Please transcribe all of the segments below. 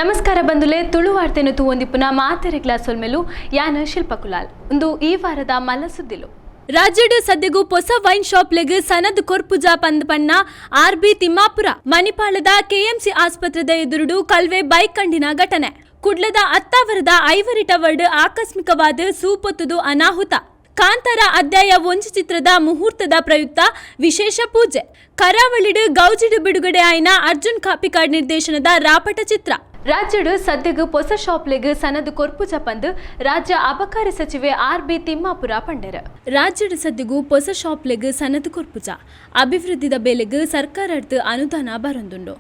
ನಮಸ್ಕಾರ ಬಂಧುಲೆ, ತುಳು ವಾರ್ತೆನು ತೂವೊಂದಿಪ್ಪುನ ಮಾತೆರೆಗ್ಲಾ ಸೊಲ್ಮೆಲು. ಯಾನ್ ಶಿಲ್ಪಕುಲಾಲ್. ಇಂದು ಈ ವಾರದ ಮಲ್ಲ ಸುದ್ದಿಲು. ರಾಜ್ಯಡ್ ಸದ್ಯಗು ಪೊಸ ವೈನ್ ಶಾಪ್ಲೆಗ್ ಸನದ್ ಕೊರ್ಪುಜ ಪಂದ್ ಪನ್ನ ಆರ್ ಬಿ ತಿಮ್ಮಾಪುರ. ಮಣಿಪಾಲದ ಕೆಎಂಸಿ ಆಸ್ಪತ್ರೆದ ಎದುರುಡು ಕಲ್ವೆ ಬೈಕ್ ಕಂಡಿನ ಘಟನೆ. ಕುಡ್ಲದ ಅತ್ತಾವರದ ಐವರಿ ಟವರ್ಡ್ ಆಕಸ್ಮಿಕವಾದ ಸೂಪೊತ್ತುದು ಅನಾಹುತ. ಕಾಂತಾರ ಅಧ್ಯಾಯ ಒಂಜಿ ಚಿತ್ರದ ಮುಹೂರ್ತದ ಪ್ರಯುಕ್ತ ವಿಶೇಷ ಪೂಜೆ. ಕರಾವಳಿಡ್ ಗೌಜಿಡ್ ಬಿಡುಗಡೆ ಆಯಿನ ಅರ್ಜುನ್ ಕಾಪಿಕಾಡ್ ನಿರ್ದೇಶನದ ರಾಪಟ ಚಿತ್ರ. ರಾಜ್ಯಡ್ ಸದ್ಯಗ್ ಪೊಸ ಶಾಪ್ಲೆಗ್ ಸನದ್ ಕೊರ್ಪುಜ ಪಂದ್ ರಾಜ್ಯ ಅಬಕಾರಿ ಸಚಿವೆ ಆರ್ ಬಿ ತಿಮ್ಮಾಪುರ ಪಂಡೆರ್. ರಾಜ್ಯಡ್ ಸದ್ಯಗು ಪೊಸ ಶಾಪ್ಲೆಗ್ ಸನದ್ ಕೊರ್ಪುಜ. ಅಭಿವೃದ್ಧಿದ ಬೇಲೆಗ್ ಸರ್ಕಾರರ್ದ್ ಅನುದಾನ ಬರೊಂದುಂಡು.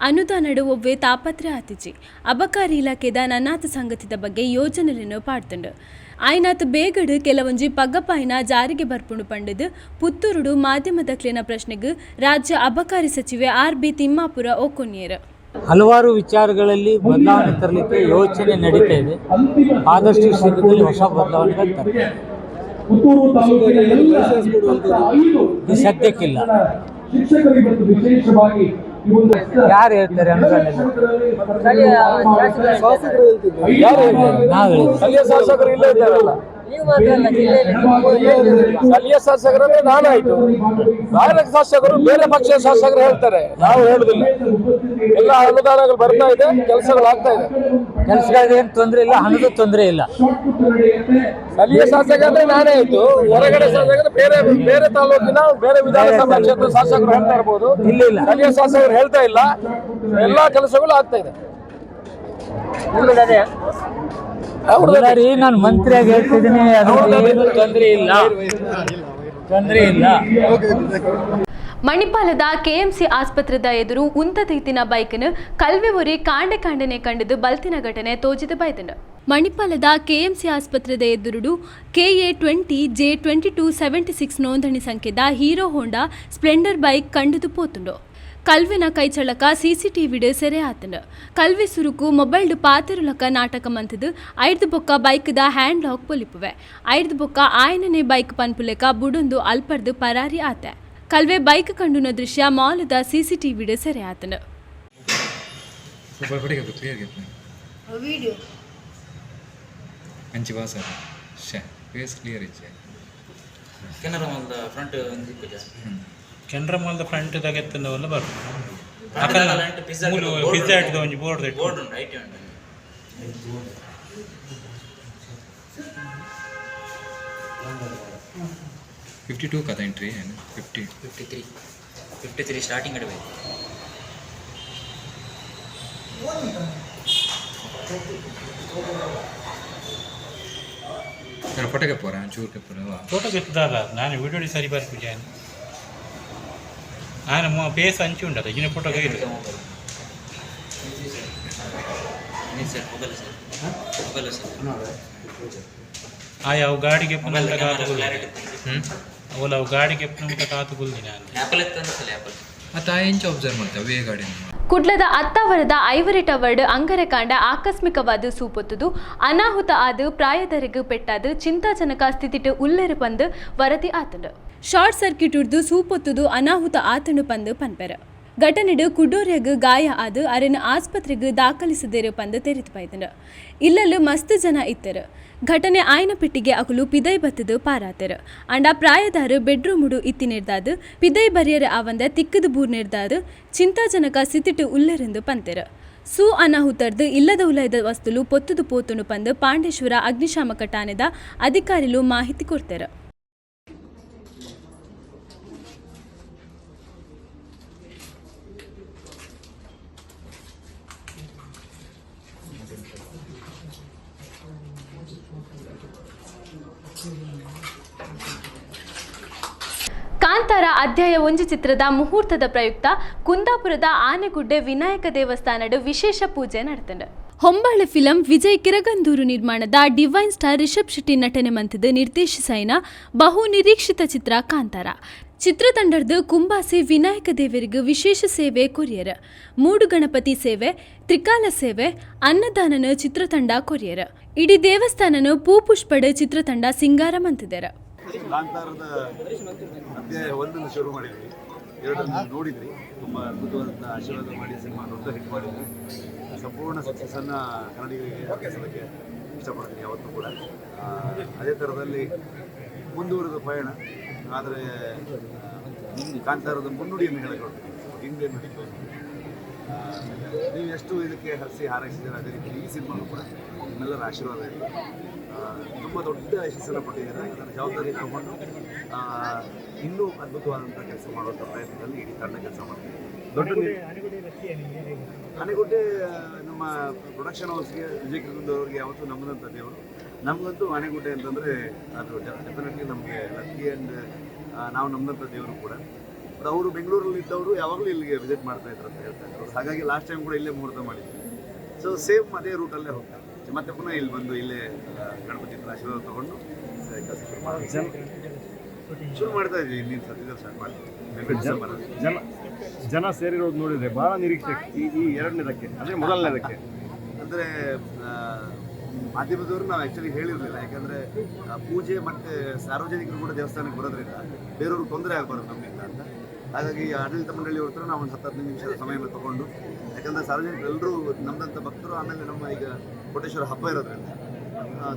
ಅನುದಾನಡ್ ಒವ್ವೆ ತಾಪತ್ರೆ ಆತಿಜಿ. ಅಬಕಾರಿ ಇಲಾಖೆದ ನನಾತ್ ಸಂಗತಿದ ಬಗ್ಗೆ ಯೋಜನೆಲೆನ್ ಪಾಡ್ದ್ಂಡ್. ಆಯಿನಾತ್ ಬೇಗಡ್ ಕೆಲವೊಂಜಿ ಪಗ್ಗಪಾಯಿನ ಜಾರಿಗೆ ಬರ್ಪುಂಡು ಪಂಡುದು ಪುತ್ತೂರುಡು ಮಾಧ್ಯಮದಕ್ಲೆನ ಪ್ರಶ್ನೆಗ್ ರಾಜ್ಯ ಅಬಕಾರಿ ಸಚಿವೆ ಆರ್ ಬಿ ತಿಮ್ಮಾಪುರ ಒಕ್ಕೊನಿಯೆರ್. ಹಲವಾರು ವಿಚಾರಗಳಲ್ಲಿ ಬದಲಾವಣೆ ತರಲಿಕ್ಕೆ ಯೋಚನೆ ನಡೀತಾ ಇದೆ. ಆದಷ್ಟು ಶೀಘ್ರದಲ್ಲಿ ಹೊಸ ಬದಲಾವಣೆಗಳು ತರ್ತೇವೆ. ಪುತ್ತೂರು ತಾಲೂಕಿನ ಎಲ್ಲ 25 ಈ ಸದ್ಯಕ್ಕಿಲ್ಲ. ಶಿಕ್ಷಕರು ಇವತ್ತು ವಿಶೇಷವಾಗಿ ಈ ಒಂದು ಯಾರು ಹೇಳ್ತಾರೆ ಅನುದಾನ ಇಲ್ಲ? ಯಾರು ಹೇಳ್ತಾರೆ? ನಾವು ಹೇಳಿದ್ವಿ. ಸ್ಥಳೀಯ ಶಾಸಕರು ಇಲ್ಲೇ ಇದ್ದಾರಲ್ಲ. ಸ್ಥಳೀಯ ಶಾಸಕರಂದ್ರೆ ನಾನಾಯ್ತು. ಬೇರೆ ಶಾಸಕರು, ಬೇರೆ ಪಕ್ಷದ ಶಾಸಕರು ಹೇಳ್ತಾರೆ, ನಾವು ಹೇಳುದಿಲ್ಲ. ಎಲ್ಲ ಅನುದಾನಗಳು ಬರ್ತಾ ಇದೆ, ಕೆಲಸಗಳು ಆಗ್ತಾ ಇದೆ. ಕೆಲಸಗಳಿಗೆ ಏನು ತೊಂದರೆ ಇಲ್ಲ, ಹಣದ ತೊಂದರೆ ಇಲ್ಲ. ಸ್ಥಳೀಯ ಶಾಸಕ ಅಂದ್ರೆ ನಾನೇ ಆಯ್ತು. ಹೊರಗಡೆ ಶಾಸಕರು, ಬೇರೆ ಬೇರೆ ತಾಲೂಕಿನ, ಬೇರೆ ವಿಧಾನಸಭಾ ಕ್ಷೇತ್ರದ ಶಾಸಕರು ಹೇಳ್ತಾ ಇರ್ಬೋದು. ಇಲ್ಲ, ಇಲ್ಲ. ಸ್ಥಳೀಯ ಶಾಸಕರು ಹೇಳ್ತಾ ಇಲ್ಲ. ಎಲ್ಲಾ ಕೆಲಸಗಳು ಆಗ್ತಾ ಇದೆ. ಅವ್ರದ್ದು ಇಲ್ಲ ರೀ, ನಾನು ಮಂತ್ರಿಯಾಗಿ ಹೇಳ್ತಿದ್ದೀನಿ, ಅದು ಏನು ತೊಂದರೆ ಇಲ್ಲ, ತೊಂದರೆ ಇಲ್ಲ. ಮಣಿಪಾಲದ ಕೆಎಂಸಿ ಆಸ್ಪತ್ರೆದ ಎದುರು ಉಂತದೀತಿನ ಬೈಕ್ನ್ ಕಲ್ವೆ ಒರಿ ಕಾಂಡೆ ಕಾಂಡನೆ ಕಂಡದು ಬಲ್ತಿನ ಘಟನೆ ತೋಜಿದ ಬೈದಂಡು. ಮಣಿಪಾಲದ ಕೆಎಂಸಿ ಆಸ್ಪತ್ರೆದ ಎದುರುಡು ಕೆಎ 20 ಜೆ 2276 ನೋಂದಣಿ ಸಂಖ್ಯೆದ ಹೀರೋ ಹೋಂಡಾ ಸ್ಪ್ಲೆಂಡರ್ ಬೈಕ್ ಕಂಡುದು ಪೋತುಂಡು. ಕಲ್ವೆನ ಕೈಚಳಕ ಸಿಸಿಟಿವಿಡ್ ಸೆರೆ ಆತಂಡು. ಕಲ್ವೆ ಸುರುಕು ಮೊಬೈಲ್ಡ್ ಪಾತೆರುಲಕ ನಾಟಕ ಮಂತದು ಐರ್ದು ಬೊಕ್ಕ ಬೈಕ್ದ ಹ್ಯಾಂಡ್ ಲಾಕ್ ಪೊಲಿಪುವೆ. ಐರ್ದು ಬೊಕ್ಕ ಆಯನನೆ ಬೈಕ್ ಪನ್ಪುಲೆಕ ಬುಡೊಂದು ಅಲ್ಪರ್ದು ಪರಾರಿ ಆತೆ. ಕಲ್ವೆ ಬೈಕ್ ಕಂಡುನ ದೃಶ್ಯ ಮಾಲದ ಸಿಸಿಟಿವಿಡ್ ಸೆರೆ ಆತಂಡು. ಸೂಪರ್ ಕೊಟ್ಟಿಗೆ ಕ್ಲಿಯರ್. ವಿಡಿಯೋ. ಅಂಚಿ ವಾಸ ಶೇ ಫೇಸ್ ಕ್ಲಿಯರ್ ಇಚ್ಚೆ. ಕೆನರಾ ಮಾಲ್ದ ಫ್ರಂಟ್ ಒಂದು ಇಪ್ಪುಜ. ಕೆನರಾ ಮಾಲ್ದ ಫ್ರಂಟ್ ದಾಗ ಎತ್ತಂದವಲ್ಲ ಬರ್ಪುಂಡು. ಪಿಜ್ಜಾ. ಮೂಲು ಪಿಜ್ಜಾ ಹಟ್ದ ಒಂಜಿ ಬೋರ್ಡ್. ಬೋರ್ಡ್ ಉಂಟು, IT ಉಂಟು. 52 ಕಥೆ ಎಂಟ್ರಿ 50. 53, 53 ಸ್ಟಾರ್ಟಿಂಗ್ ಇಡಬೇಕು. ನಾನು ಫೋಟೋಗೆ ಪೋರ ಚೂರು ಪೋರ. ಫೋಟೋ ಎತ್ತದಾಗ ನಾನು ವಿಡಿಯೋ ಸರಿ ಬರ್ಪುಜ. ಆನ ಫೇಸ್ ಅಂಚಿ ಉಂಟದ ಇನ್ನು ಫೋಟೋ ಇದು. Sir, mobile sir, mobile sir. ಆ ಯಾವ ಗಾಡಿಗೆ ಮೊಬೈಲ್ ಕಾತು. ಕ್ಲಾರಿಟಿ. ಅವಲ ಅವು ಗಾಡಿಗೆ ಎಪ್ಪನ ಕಾತು ಗುಲ್ದಿನ. ಆ್ಯಪಲ್ ಎತ್ತಂದ್ರೆ ಸಲ ಆ್ಯಪಲ್. ಆ ತಾಯಿ ಎಂಚ ಅಬ್ಸರ್ವ್ ಮಾಡ್ತಾ ಅವೇ ಗಾಡಿ. ಕುಡ್ಲದ ಅತ್ತಾವರದ ಐವರಿ ಟವರ್ಡ್ ಅಂಗರಕಾಂಡ ಆಕಸ್ಮಿಕವಾದ ಸೂಪೊತ್ತುದು ಅನಾಹುತ ಆದ ಪ್ರಾಯದರಿಗೂ ಪೆಟ್ಟಾದ ಚಿಂತಾಜನಕ ಸ್ಥಿತಿಟ್ ಉಲ್ಲೆರು ಪಂದ್ ವರದಿ ಆತಂಡು. ಶಾರ್ಟ್ ಸರ್ಕ್ಯೂಟ್ ಉರ್ದು ಸೂಪೊತ್ತುದು ಅನಾಹುತ ಆತಂಡು ಪಂದ್ ಪನ್ಪೆರ್. ಘಟನೆಡು ಕುಡೋರ್ಯಗ್ ಗಾಯ ಆದ ಅರೆನ ಆಸ್ಪತ್ರೆಗೆ ದಾಖಲಿಸದಿರು ಪಂದ್ ತೆರಿದು ಪೈತಂಡು. ಇಲ್ಲಲು ಮಸ್ತ್ ಜನ ಇತ್ತೆರು. ಘಟನೆ ಆಯ್ನ ಪೆಟ್ಟಿಗೆ ಅಕುಲು ಪಿದೈ ಬತ್ತದು ಪಾರಾತೆರು. ಅಂಡ ಪ್ರಾಯದಾರು ಬೆಡ್ರೂಮುಡು ಇತ್ತಿನಿರ್ದಾದು ಪಿದೈ ಬರಿಯರ್ ಆವಂದ ತಿಕ್ಕದು ಬೂರ್ನಿರ್ದಾದು ಚಿಂತಾಜನಕ ಸ್ಥಿತಿಟು ಉಲ್ಲೆರೆಂದು ಪಂತೆರು. ಸೂ ಅನಾಹುತರ್ದು ಇಲ್ಲದ ಉಲಯದ ವಸ್ತುಲು ಪೊತ್ತುದು ಪೋತುನು ಪಂದು ಪಾಂಡೇಶ್ವರ ಅಗ್ನಿಶಾಮಕ ಠಾಣೆದ ಅಧಿಕಾರಿಲು ಮಾಹಿತಿ ಕೊಡ್ತಾರೆ. ಕಾಂತಾರ ಅಧ್ಯಾಯ ಒಂಜಿ ಚಿತ್ರದ ಮುಹೂರ್ತದ ಪ್ರಯುಕ್ತ ಕುಂದಾಪುರದ ಆನೆಗುಡ್ಡೆ ವಿನಾಯಕ ದೇವಸ್ಥಾನಡ್ ವಿಶೇಷ ಪೂಜೆ ನಡೆತಂಡು. ಹೊಂಬಾಳೆ ಫಿಲಂ ವಿಜಯ್ ಕಿರಗಂದೂರು ನಿರ್ಮಾಣದ ಡಿವೈನ್ ಸ್ಟಾರ್ ರಿಷಬ್ ಶೆಟ್ಟಿ ನಟನೆ ಮಂತದ ನಿರ್ದೇಶಿಸೈನ ಬಹು ನಿರೀಕ್ಷಿತ ಚಿತ್ರ ಕಾಂತಾರ. ಚಿತ್ರತಂಡರ್ದು ಕುಂಬಾಸೆ ವಿನಾಯಕ ದೇವರಿಗೆ ವಿಶೇಷ ಸೇವೆ ಕೊರಿಯರ್. ಮೂಡು ಗಣಪತಿ ಸೇವೆ, ತ್ರಿಕಾಲ ಸೇವೆ, ಅನ್ನದಾನನ ಚಿತ್ರತಂಡ ಕೊರಿಯರ್. ಇಡೀ ದೇವಸ್ಥಾನನ ಪೂ ಪುಷ್ಪಡ್ ಚಿತ್ರತಂಡ ಸಿಂಗಾರ ಮಂತಿದ್ದಾರೆ. ಕಾಂತಾರದ ಅಧ್ಯಾಯ ಒಂದನ್ನು ಶುರು ಮಾಡಿದ್ವಿ. ಎರಡನ್ನು ನೋಡಿದ್ರಿ. ತುಂಬ ಅದ್ಭುತವಾದಂಥ ಆಶೀರ್ವಾದ ಮಾಡಿ ಸಿನಿಮಾ ದೊಡ್ಡ ಹಿಟ್ ಮಾಡಿದ್ರಿ. ಸಂಪೂರ್ಣ ಸಕ್ಸಸ್ಸನ್ನು ಕನ್ನಡಿಗರಿಗೆ ಅರ್ಪಿಸೋದಕ್ಕೆ ಇಷ್ಟಪಡ್ತೀನಿ ಯಾವತ್ತೂ ಕೂಡ. ಅದೇ ಥರದಲ್ಲಿ ಮುಂದುವರೆದ ಪಯಣ. ಆದರೆ ಕಾಂತಾರದ ಮುನ್ನುಡಿಯನ್ನು ಹೇಳಕ್ಕೆ ಹೊರಟಿದ್ದೀನಿ. ಹಿಂದೆ ನಡೀತು, ನೀವು ಎಷ್ಟು ಇದಕ್ಕೆ ಹರಸಿ ಹಾರೈಸಿದ್ದೀರ, ಅದೇ ರೀತಿ ಈ ಸಿನಿಮಾನು ಕೂಡ ನಿಮ್ಮೆಲ್ಲರ ಆಶೀರ್ವಾದ ಇದೆ. ತುಂಬ ದೊಡ್ಡ ಯಶಸ್ಸನ್ನು ಪಟ್ಟಿದ್ದೀರಾ. ಇದರ ಜವಾಬ್ದಾರಿ ತಗೊಂಡು ಇನ್ನೂ ಅದ್ಭುತವಾದಂಥ ಕೆಲಸ ಮಾಡುವಂಥ ಪ್ರಯತ್ನದಲ್ಲಿ ಇಡೀ ತಂಡ ಕೆಲಸ ಮಾಡ್ತೀವಿ. ದೊಡ್ಡ ಆನೆಗುಡ್ಡೆ ನಮ್ಮ ಪ್ರೊಡಕ್ಷನ್ ಹೌಸ್ಗೆ, ವಿಜಯ್ ಕಿರಗಂದೂರ್ ಅವರಿಗೆ ಯಾವತ್ತೂ ನಮ್ಮದಂಥ ದೇವರು. ನಮಗಂತೂ ಆನೆಗುಡ್ಡೆ ಅಂತಂದರೆ ಅದು ಡೆಫಿನೆಟ್ಲಿ ನಮಗೆ ಲಕ್ಕಿ ಆ್ಯಂಡ್ ನಾವು ನಮ್ಮದಂಥ ದೇವರು ಕೂಡ. ಬಟ್ ಅವರು ಬೆಂಗಳೂರಲ್ಲಿ ಇದ್ದವರು, ಯಾವಾಗಲೂ ಇಲ್ಲಿಗೆ ವಿಸಿಟ್ ಮಾಡ್ತಾ ಇದ್ರು ಅಂತ ಹೇಳ್ತಾ ಇದ್ರು. ಹಾಗಾಗಿ ಲಾಸ್ಟ್ ಟೈಮ್ ಕೂಡ ಇಲ್ಲೇ ಮುಹೂರ್ತ ಮಾಡಿದ್ವಿ. ಸೊ ಸೇಮ್ ಅದೇ ರೂಟಲ್ಲೇ ಹೋಗ್ತಾರೆ. ಮತ್ತೆ ಪುನಃ ಇಲ್ಲಿ ಬಂದು ಇಲ್ಲೇ ಗಣಪತಿ ಹತ್ರ ಆಶೀರ್ವಾದ ತಗೊಂಡು ಕೆಲಸ ಶುರು ಮಾಡಿ ಶುರು ಮಾಡ್ತಾ ಇದ್ವಿ. ಇನ್ನೇನು ಸದ್ಯದಲ್ಲಿ ಸ್ಟಾರ್ಟ್ ಮಾಡ್ತೀವಿ, ಡಿಸೆಂಬರ್. ಜನ ಜನ ಸೇರಿರೋದು ನೋಡಿದ್ರೆ ಬಹಳ ನಿರೀಕ್ಷೆ ಈ ಈ ಎರಡನೇದಕ್ಕೆ, ಅಂದ್ರೆ ಮೊದಲನೇದಕ್ಕೆ. ಅಂದರೆ ಮಾಧ್ಯಮದವರು ನಾವು ಆ್ಯಕ್ಚುಲಿ ಹೇಳಿರಲಿಲ್ಲ. ಯಾಕಂದರೆ ಪೂಜೆ ಮತ್ತು ಸಾರ್ವಜನಿಕರು ಕೂಡ ದೇವಸ್ಥಾನಕ್ಕೆ ಬರೋದ್ರಿಂದ ಬೇರೆಯವ್ರಿಗೆ ತೊಂದರೆ ಆಗಬಾರ್ದು ನಮ್ಮಿಂದ ಅಂತ. ಹಾಗಾಗಿ ಆಡಳಿತ ಮಂಡಳಿಯವ್ರ ಹತ್ರ ನಾವು ಒಂದು 10-15 ನಿಮಿಷದ ಸಮಯವನ್ನು ತಗೊಂಡು, ಯಾಕಂದರೆ ಸಾರ್ವಜನಿಕರು ಎಲ್ಲರೂ ನಮ್ಮದಂಥ ಭಕ್ತರು. ಆಮೇಲೆ ನಮ್ಮ ಈಗ ಕೋಟೇಶ್ವರ ಹಬ್ಬ ಇರೋದ್ರಿಂದ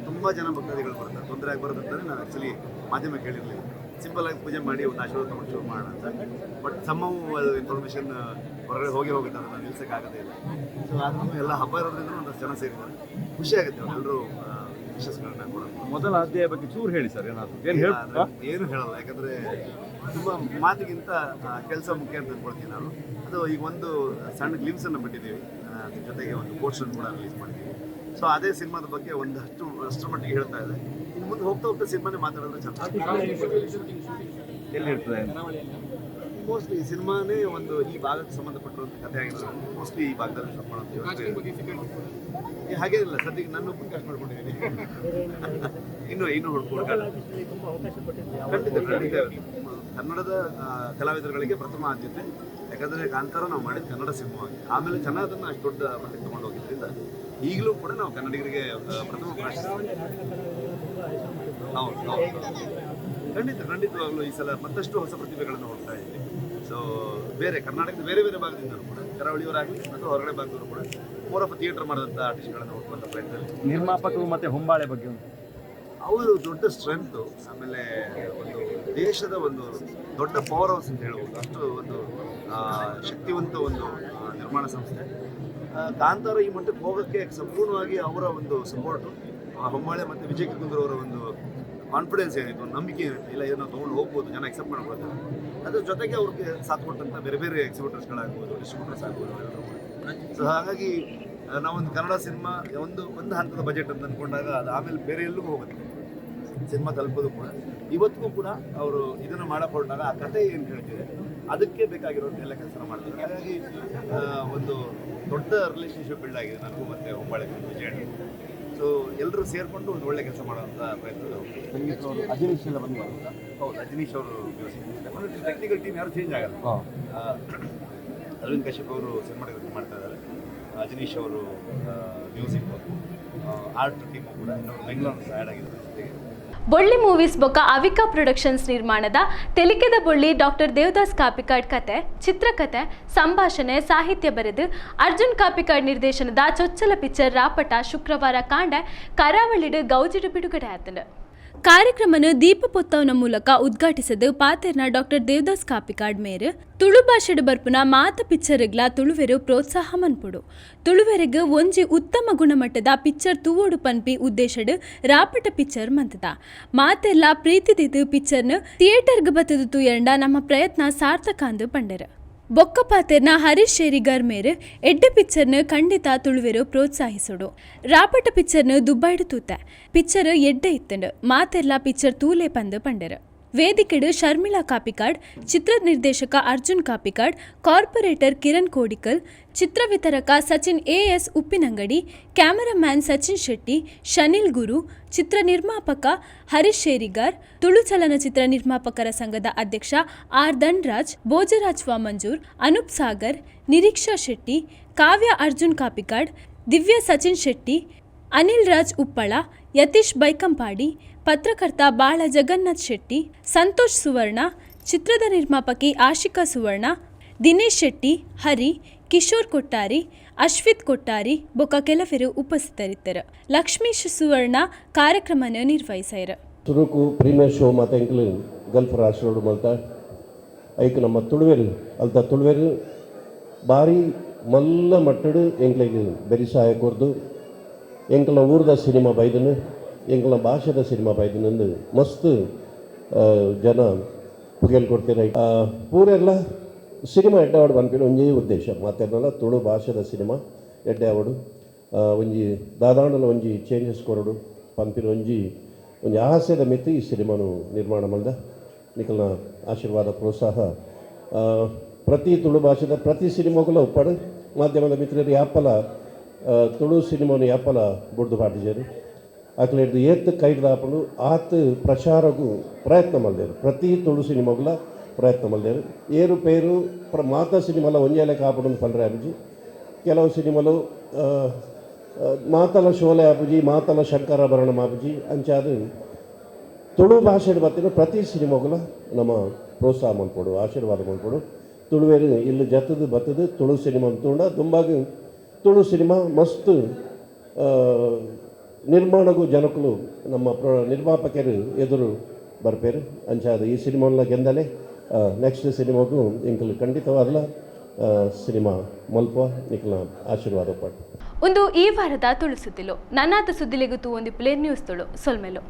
ತುಂಬ ಜನ ಭಕ್ತಾದಿಗಳು ಬರ್ತಾರೆ, ತೊಂದರೆ ಆಗಬಾರ್ದು ಅಂತಲೇ ನಾವು ಆ್ಯಕ್ಚುಲಿ ಮಾಧ್ಯಮಕ್ಕೆ ಹೇಳಿರಲಿಲ್ಲ. ಸಿಂಪಲ್ ಆಗಿ ಪೂಜೆ ಮಾಡಿ ಒಂದು ಆಶೀರ್ವಾದ ತಗೊಂಡು ಶುರು ಮಾಡೋಣ ಅಂತ. ಬಟ್ ಸಮ್ಮವು ಅದು ಇನ್ಫಾರ್ಮೇಷನ್ ಹೊರಗಡೆ ಹೋಗಿ ಹೋಗುತ್ತೆ, ಅದನ್ನು ನಿಲ್ಸೋಕ್ಕಾಗೋದೇ ಇಲ್ಲ. ಸೊ ಆದ್ರೂ ಎಲ್ಲ ಹಬ್ಬ ಇರೋದ್ರಿಂದ ಒಂದಷ್ಟು ಜನ ಸೇರಿದ್ದಾರೆ, ಖುಷಿ ಆಗುತ್ತೆ ಅವರೆಲ್ಲರೂ ವಿಶಸ್ಗಳನ್ನ ಕೊಡೋದು. ಮೊದಲ ಅಧ್ಯಾಯ ಬಗ್ಗೆ ಚೂರು ಹೇಳಿ ಸರ್, ಏನಾದ್ರು ಏನು ಹೇಳ ಅಂದ್ರೆ ಏನು ಹೇಳಲ್ಲ. ಯಾಕಂದ್ರೆ ತುಂಬ ಮಾತಿಗಿಂತ ಕೆಲಸ ಮುಖ್ಯ ಅಂತ ಅಂದ್ಕೊಳ್ತೀನಿ ನಾನು. ಅದು ಈಗ ಒಂದು ಸಣ್ಣ ಗ್ಲಿಮ್ಸ್ ಅನ್ನು ಬಿಟ್ಟಿದ್ದೀವಿ. ಅದ್ರ ಜೊತೆಗೆ ಒಂದು ಪೋರ್ಷನ್ ಕೂಡ ರಿಲೀಸ್ ಮಾಡಿದ್ದೀವಿ. ಸೊ ಅದೇ ಸಿನಿಮಾದ ಬಗ್ಗೆ ಒಂದಷ್ಟು ಅಷ್ಟರ ಮಟ್ಟಿಗೆ ಹೇಳ್ತಾ ಇದೆ. ಇನ್ನು ಮುಂದೆ ಹೋಗ್ತಾ ಹೋಗ್ತಾ ಸಿನಿಮಾನೇ ಮಾತಾಡಿದ್ರೆ ಚೆನ್ನಾಗಿ. ಎಲ್ಲಿ ಇರ್ತದೆ? ಮೋಸ್ಟ್ಲಿ ಈ ಸಿನಿಮಾನೇ ಒಂದು ಈ ಭಾಗಕ್ಕೆ ಸಂಬಂಧಪಟ್ಟಿರುವಂಥ ಕಥೆ ಆಗಿರೋದ್ರಿಂದ ಮೋಸ್ಟ್ಲಿ ಈ ಭಾಗದಲ್ಲಿ ಶೂಟ್ ಮಾಡೋದು ಯೋಚನೆ ಇದೆ. ಹಾಗೇನಿಲ್ಲ, ಸದ್ಯಕ್ಕೆ ನಾನು ಕಾಸ್ಟ್ ಮಾಡ್ಕೊಂಡಿದ್ದೀನಿ. ಇನ್ನು ಇನ್ನು ಹುಡುಕಾಟ. ಖಂಡಿತ ಖಂಡಿತ ಕನ್ನಡದ ಕಲಾವಿದರುಗಳಿಗೆ ಪ್ರಥಮ ಆದ್ಯತೆ. ಯಾಕಂದ್ರೆ ಕಾಂತಾರ ನಾವು ಮಾಡಿದ ಕನ್ನಡ ಸಿನಿಮಾ, ಆಮೇಲೆ ಜನ ಅದನ್ನು ಅಷ್ಟು ದೊಡ್ಡ ಮಟ್ಟಕ್ಕೆ ತಗೊಂಡು ಹೋಗಿದ್ರಿಂದ ಈಗಲೂ ಕೂಡ ನಾವು ಕನ್ನಡಿಗರಿಗೆ ಪ್ರಥಮ ಪ್ರಾಶಸ್ತ್ಯ. ಹೌದು ಹೌದು ಖಂಡಿತ, ಖಂಡಿತವಾಗ್ಲೂ ಈ ಸಲ ಮತ್ತಷ್ಟು ಹೊಸ ಪ್ರತಿಭೆಗಳನ್ನು ಹುಡುಕ್ತಾ ಇದ್ದೀವಿ. ಸೊ ಬೇರೆ ಕರ್ನಾಟಕದ ಬೇರೆ ಬೇರೆ ಭಾಗದಿಂದಲೂ ಕೂಡ, ಕರಾವಳಿಯವರಾಗಲಿ ಅಥವಾ ಹೊರಗಡೆ ಭಾಗದವರು ಕೂಡ, more of theatre ಮಾಡಿದಂಥ ಆರ್ಟಿಸ್ಟ್ಗಳನ್ನು ಹುಡುಕುವಂಥ ಪ್ರಯತ್ನದಲ್ಲಿ. ನಿರ್ಮಾಪಕರು ಮತ್ತೆ ಹೊಂಬಾಳೆ ಬಗ್ಗೆ ಒಂದು. ಅವರು ದೊಡ್ಡ ಸ್ಟ್ರೆಂತ್, ಆಮೇಲೆ ಒಂದು ದೇಶದ ಒಂದು ದೊಡ್ಡ ಪವರ್ ಹೌಸ್ ಅಂತ ಹೇಳ್ಬೋದು. ಅಷ್ಟು ಒಂದು ಶಕ್ತಿವಂತ ಒಂದು ನಿರ್ಮಾಣ ಸಂಸ್ಥೆ. ಕಾಂತಾರ ಈ ಮಟ್ಟಕ್ಕೆ ಹೋಗೋಕ್ಕೆ ಸಂಪೂರ್ಣವಾಗಿ ಅವರ ಒಂದು ಸಪೋರ್ಟು, ಹೊಂಬಾಳೆ ಮತ್ತು ವಿಜಯ್ ಕಿರಗಂದೂರ್ ಅವರ ಒಂದು ಕಾನ್ಫಿಡೆನ್ಸ್ ಏನಿತ್ತು, ಒಂದು ನಂಬಿಕೆ ಏನಿತ್ತು, ಇಲ್ಲ ಇದನ್ನು ತೊಗೊಂಡು ಹೋಗ್ಬೋದು, ಜನ ಎಕ್ಸೆಪ್ಟ್ ಮಾಡ್ಕೊಳ್ತಾರೆ. ಅದ್ರ ಜೊತೆಗೆ ಅವ್ರಿಗೆ ಸಾಥ್ ಕೊಟ್ಟಂಥ ಬೇರೆ ಬೇರೆ ಎಕ್ಸಿಬಿಟರ್ಸ್ಗಳಾಗ್ಬೋದು, ಡಿಸ್ಟ್ರಿಬ್ಯೂಟರ್ಸ್ ಆಗ್ಬೋದು, ಎಲ್ಲರೂ ಕೂಡ. ಸೊ ಹಾಗಾಗಿ ನಾವೊಂದು ಕನ್ನಡ ಸಿನಿಮಾ ಒಂದು ಒಂದು ಹಂತದ ಬಜೆಟ್ ಅಂತ ಅಂದ್ಕೊಂಡಾಗ ಅದು ಆಮೇಲೆ ಬೇರೆ ಎಲ್ಲಿಗೂ ಹೋಗುತ್ತೆ ಸಿನಿಮಾ ತಲುಪೋದು ಕೂಡ. ಇವತ್ತಿಗೂ ಕೂಡ ಅವರು ಇದನ್ನು ಮಾಡಕ್ ಹೊರಟಾಗ ಆ ಕತೆ ಏನು ಹೇಳ್ತಿದೆ, ಅದಕ್ಕೆ ಬೇಕಾಗಿರುವಂಥ ಎಲ್ಲ ಕೆಲಸ ಮಾಡ್ತಾರೆ. ಹಾಗಾಗಿ ಒಂದು ದೊಡ್ಡ ರಿಲೇಷನ್ಶಿಪ್ ಬಿಲ್ಡ್ ಆಗಿದೆ ನನಗೂ ಮತ್ತು ಹೊಂಬಾಳೆ ವಿಜಯಣ್ಣ. ಸೊ ಎಲ್ಲರೂ ಸೇರಿಕೊಂಡು ಒಂದು ಒಳ್ಳೆ ಕೆಲಸ ಮಾಡುವಂಥ ಪ್ರಯತ್ನ. ಸಂಗೀತದವರು ಅಜನೀಶ್ ಎಲ್ಲ ಬಂದಿದ್ದಾರೆ. ಹೌದು, ಅಜನೀಶ್ ಅವರು music. Technical team ಯಾರು ಚೇಂಜ್ ಆಗಲ್ಲ. ಅರವಿಂದ್ ಕಶ್ಯಪ್ ಅವರು ಸಿನಿಮಾಟೋಗ್ರಫಿ ಮಾಡ್ತಾ ಇದ್ದಾರೆ. ಅಜನೀಶ್ ಅವರು music, art team ಕೂಡ ಇನ್ನೊಬ್ರು ಬೆಂಗಳೂರು ಆ್ಯಡ್ ಆಗಿದ್ದಾರೆ ಜೊತೆಗೆ. ಬೊಳ್ಳಿ ಮೂವೀಸ್ ಬೊಕ್ಕ ಅವಿಕಾ ಪ್ರೊಡಕ್ಷನ್ಸ್ ನಿರ್ಮಾಣದ ತೆಲಿಕೆದ ಬೊಳ್ಳಿ ಡಾಕ್ಟರ್ ದೇವದಾಸ್ ಕಾಪಿಕಾಡ್ ಕತೆ, ಚಿತ್ರಕಥೆ, ಸಂಭಾಷಣೆ, ಸಾಹಿತ್ಯ ಬರೆದು ಅರ್ಜುನ್ ಕಾಪಿಕಾಡ್ ನಿರ್ದೇಶನದ ಚೊಚ್ಚಲ ಪಿಕ್ಚರ್ ರಾಪಟ ಶುಕ್ರವಾರ ಕಾಂಡ ಕರಾವಳಿಡು ಗೌಜಿಡು ಬಿಡುಗಡೆ ಆತಂಡು. ಕಾರ್ಯಕ್ರಮನ ದೀಪ ಪೊತ್ತವನ ಮೂಲಕ ಉದ್ಘಾಟಿಸದು ಪಾತೆರ್ನ ಡಾಕ್ಟರ್ ದೇವದಾಸ್ ಕಾಪಿಕಾಡ್ ಮೇರು ತುಳು ಭಾಷೆಡ್ ಬರ್ಪುನ ಮಾತ ಪಿಕ್ಚರ್ಗ್ಲ ತುಳುವೆರು ಪ್ರೋತ್ಸಾಹ ಮನ್ಪುಡು, ತುಳುವೆರೆಗ್ ಒಂಜಿ ಉತ್ತಮ ಗುಣಮಟ್ಟದ ಪಿಕ್ಚರ್ ತೂವೋಡು ಪನ್ಪಿ ಉದ್ದೇಶಡ್ ರಾಪಟ ಪಿಕ್ಚರ್ ಮಂತದ. ಮಾತೆಲ್ಲ ಪ್ರೀತಿದಿದ್ದು ಪಿಕ್ಚರ್ನ ಥಿಯೇಟರ್ಗ್ ಬತ್ತದು ತೂಯಂಡ ನಮ್ಮ ಪ್ರಯತ್ನ ಸಾರ್ಥಕ ಅಂದು ಪಂಡರು. ಬೊಕ್ಕ ಪಾತೆರ್ನ ಹರೀಶ್ ಶೇರಿಗಾರ್ ಮೇರು ಎಡ್ಡೆ ಪಿಕ್ಚರ್ನ ಖಂಡಿತ ತುಳುವೆರು ಪ್ರೋತ್ಸಾಹಿಸೋಡು. ರಾಪಟ ಪಿಕ್ಚರ್ನ ದುಬೈಡ್ ತೂತೆ, ಪಿಕ್ಚರ್ ಎಡ್ಡೆ ಇತ್ತಂಡು, ಮಾತೆಲ್ಲ ಪಿಕ್ಚರ್ ತೂಲೆ ಪಂದು ಪಂಡರು. ವೇದಿಕೆಡು ಶರ್ಮಿಳಾ ಕಾಪಿಕಾಡ್, ಚಿತ್ರ ನಿರ್ದೇಶಕ ಅರ್ಜುನ್ ಕಾಪಿಕಾಡ್, ಕಾರ್ಪೊರೇಟರ್ ಕಿರಣ್ ಕೋಡಿಕಲ್, ಚಿತ್ರ ವಿತರಕ ಸಚಿನ್ ಎಎಸ್ ಉಪ್ಪಿನಂಗಡಿ, ಕ್ಯಾಮರಾಮ್ಯಾನ್ ಸಚಿನ್ ಶೆಟ್ಟಿ, ಶನಿಲ್ ಗುರು, ಚಿತ್ರ ನಿರ್ಮಾಪಕ ಹರೀಶ್ ಶೇರಿಗಾರ್, ತುಳು ಚಲನಚಿತ್ರ ನಿರ್ಮಾಪಕರ ಸಂಘದ ಅಧ್ಯಕ್ಷ ಆರ್ ಧನ್ರಾಜ್, ಭೋಜರಾಜ್ ವಾಮಂಜೂರ್, ಅನೂಪ್ ಸಾಗರ್, ನಿರೀಕ್ಷಾ ಶೆಟ್ಟಿ, ಕಾವ್ಯ ಅರ್ಜುನ್ ಕಾಪಿಕಾಡ್, ದಿವ್ಯ ಸಚಿನ್ ಶೆಟ್ಟಿ, ಅನಿಲ್ ರಾಜ್ ಉಪ್ಪಳ, ಯತೀಶ್ ಬೈಕಂಪಾಡಿ, ಪತ್ರಕರ್ತ ಬಾಳ ಜಗನ್ನಾಥ್ ಶೆಟ್ಟಿ, ಸಂತೋಷ್ ಸುವರ್ಣ. ಚಿತ್ರದ ನಿರ್ಮಾಪಕಿ ಆಶಿಕಾ ಸುವರ್ಣ, ದಿನೇಶ್ ಶೆಟ್ಟಿ, ಹರಿ, ಕಿಶೋರ್ ಕೊಟ್ಟಾರಿ, ಅಶ್ವಿತ್ ಕೊಟ್ಟಾರಿ ಬೊಕ್ಕ ಕೆಲವರು ಉಪಸ್ಥಿತರಿದ್ದರು. ಲಕ್ಷ್ಮೀಶ್ ಸುವರ್ಣ ಕಾರ್ಯಕ್ರಮನ ನಿರ್ವಹಿಸಿದರು. ಸುರುಕು ಪ್ರೀಮಿಯರ್ ಶೋ ಮಾತ ಎಂಕ್ಲು ಗಲ್ಫ್ ರಾಷ್ಟ್ರೋಡು ಮಲ್ತ. ಐಕ್ ನಮ್ಮ ತುಳುವೆರು, ಅಲ್ತ ತುಳುವೆರು ಬಾರಿ ಮಲ್ಲ ಮಟ್ಟಡು ಎಂಕ್ಲೆಗ್ ಬೆರಿಸಾಯ ಕೊರ್ದು, ಎಂಕ್ಲ ಊರ್ದ ಸಿನಿಮಾ ಬೈದನು, ಎಂಕ್ಲ ಭಾಷೆದ ಸಿನಿಮಾ ಬೈದನಂದು ಮಸ್ತ್ ಜನ ಪುಗೆಲ್ ಕೊಡ್ತೀರ. ಪೂರೆಲ್ಲ ಸಿನಿಮಾ ಎಡ್ಡೆ ಆವಡ್ ಪನ್ಪಿನ ಒಂಜಿ ಉದ್ದೇಶ. ಮಾತೆರ್ನಲ ತುಳು ಭಾಷೆದ ಸಿನಿಮಾ ಎಡ್ಡೆ ಆವಡು, ಒಂಜಿ ದಾದಾಂಡಲ ಒಂಜಿ ಚೇಂಜಸ್ ಕೊರಡು ಪನ್ಪಿನ ಒಂಜಿ ಒಂಜಿ ಆಸೆದ ಮಿತ್ತ್ ಈ ಸಿನಿಮಾನು ನಿರ್ಮಾಣ ಮಲ್ದ. ನಿಕಲ್ನ ಆಶೀರ್ವಾದ, ಪ್ರೋತ್ಸಾಹ ಪ್ರತಿ ತುಳು ಭಾಷೆದ ಪ್ರತಿ ಸಿನಿಮಾಗುಲ ಉಪ್ಪಡು. ಮಾಧ್ಯಮದ ಮಿತ್ರರು ಯಾಪಲ ತುಳು ಸಿನಿಮಾನು ಯಾಪಲ ಬುಡ್ದು ಪಾಡಿಜರು. ಅಕ್ಲೆಡ್ದು ಏತ್ ಕೈಡ್ದು ಆಪುಂಡು ಆತ್ ಪ್ರಚಾರಗು ಪ್ರಯತ್ನ ಮಲ್ದೇರು. ಪ್ರತಿ ತುಳು ಸಿನಿಮಾಗುಲ ಪ್ರಯತ್ನ ಮಲ್ದೇರು. ಏರು ಪೇರು ಮಾತ ಸಿನಿಮಾಲ ಒಂಜೇ ಲೆಕ್ಕ ಆಪುಂಡು ಪಂಡ್ರೆ ಆಪುಜಿ. ಕೆಲವು ಸಿನಿಮಾಲು ಮಾತಲ ಶೋಲೆ ಆಪುಜಿ, ಮಾತಲ ಶಂಕರಾಭರಣ ಆಪುಜಿ. ಅಂಚಾದ್ ತುಳು ಭಾಷೆಡ್ ಬತ್ತಿನ ಪ್ರತಿ ಸಿನಿಮಾಗುಲ ನಮ್ಮ ಪ್ರೋತ್ಸಾಹ ಮಲ್ಪೊಡು, ಆಶೀರ್ವಾದ ಮಲ್ಪೊಡು. ತುಳುವೆರು ಇಲ್ಲಿ ಜತ್ತದು ಬತ್ತದು ತುಳು ಸಿನಿಮಾ ತೂಂಡ ದುಂಬಾಗ ತುಳು ಸಿನಿಮಾ ಮಸ್ತ್ ನಿರ್ಮಾಣಗೂ ಜನಕುಲು, ನಮ್ಮ ನಿರ್ಮಾಪಕರು ಎದುರು ಬರ್ಪೇರು. ಅಂಚಾದ ಈ ಸಿನಿಮಾಲ ಗೆಂದಲೆ ನೆಕ್ಸ್ಟ್ ಸಿನಿಮಾಗೂ ಎಂಕುಲು ಖಂಡಿತವಾದ್ಲ ಸಿನಿಮಾ ಮಲ್ಪ. ನಿಕಲ್ನ ಆಶೀರ್ವಾದ ಪಟ್ಟು. ಒಂದು ಈ ವಾರದ ತುಳು ಸುದ್ದಿಲು. ನನ್ನಾದ ಸುದ್ದಿಲೆಗು ತೂವೊಂದಿಪ್ಪುಲೆ ನ್ಯೂಸ್ ತುಳು. ಸೊಲ್ಮೆಲು.